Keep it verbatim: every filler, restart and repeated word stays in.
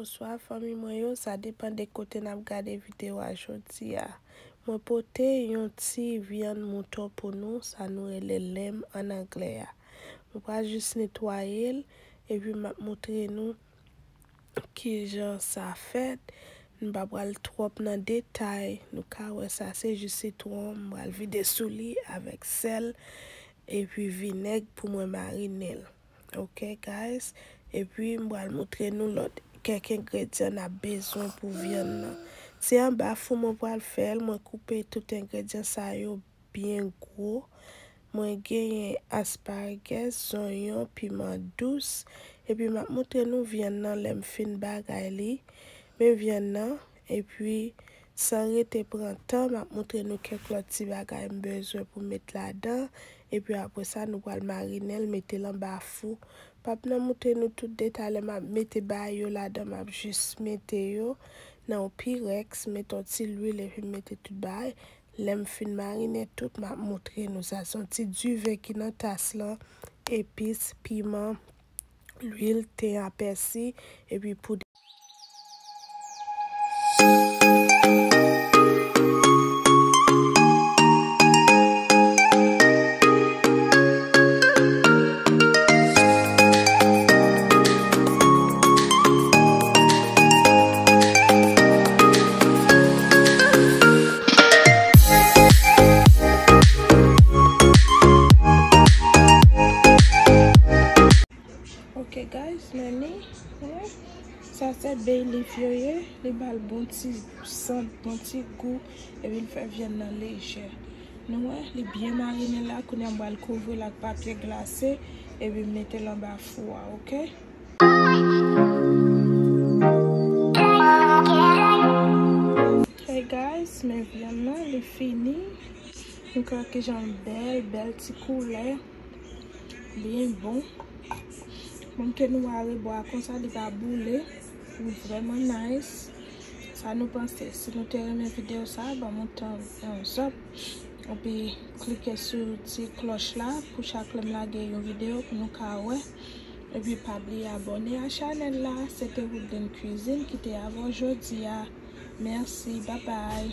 Bonswa fanmi mwen yo, sa depann de kote n ap gade videyo a jodi a. Mwen pote yon ti vyann mouton pou nou, sa nou rele lamb an anglè a. Mwen pral jis netwaye l, epi m ap montre nou kijan sa fèt. M pa pral twòp nan detay, nou ka wè sa se jis sitwon, m pral vide sou li avèk sèl epi vinèg pou mwen marine l. Ok guys, epi m pral montre nou lòt kèk engredyan n ap bezwen pou vyann nan. Se anba fou mwen pral fè l, mwen koupe tout engredyan sa yo byen gwo. Mwen genyen asparages, zonyon, piman dous, epi m ap montre nou vyann nan lè m fin bagay li. Men vyann nan, epi san rete pran tan, m ap montre nou kèk lòt ti bagay m bezwen pou met ladan, epi apre sa nou pral marine l, mete l anba fou. P ap nan montre nou tout detay lè m ap mete bagay yo ladan, m ap jis mete yo nan yon pirèks, mete yon ti lwil epi m mete tout bagay. Lè m fin marine tout, m ap montre nou sa. Se yon ti diven ki nan tas lan, epis, piman, lwil, ten a pèsi, epi poud. Ok guys, men li, eh, sa se bay leaf yo ye, li ba l bon ti sant, bon ti gou, epi l fè vyann nan lejè. Nou wè, li byen marine la, kounye a m pral kouvri l ak papye glase, epi m mete l anba fou a, ok? Hey guys, men vyann nan, li fini. Nou ka wè kijan l bèl, bèl ti koulè. Byen bon. Montre nou a rebò a konsa, li pa boule. Li vrèman nice. Sa nou panse? Si nou te renmen videyo sa, ban m yon tan, yon thumbs up. Epi klike sou ti klòch la pou chak lè m lage yon videyo pou nou ka wè. Epi pa bliye abòne a chanèl la. Se te Woodline Cuisine ki te avè w jodi a. Mèsi, babay.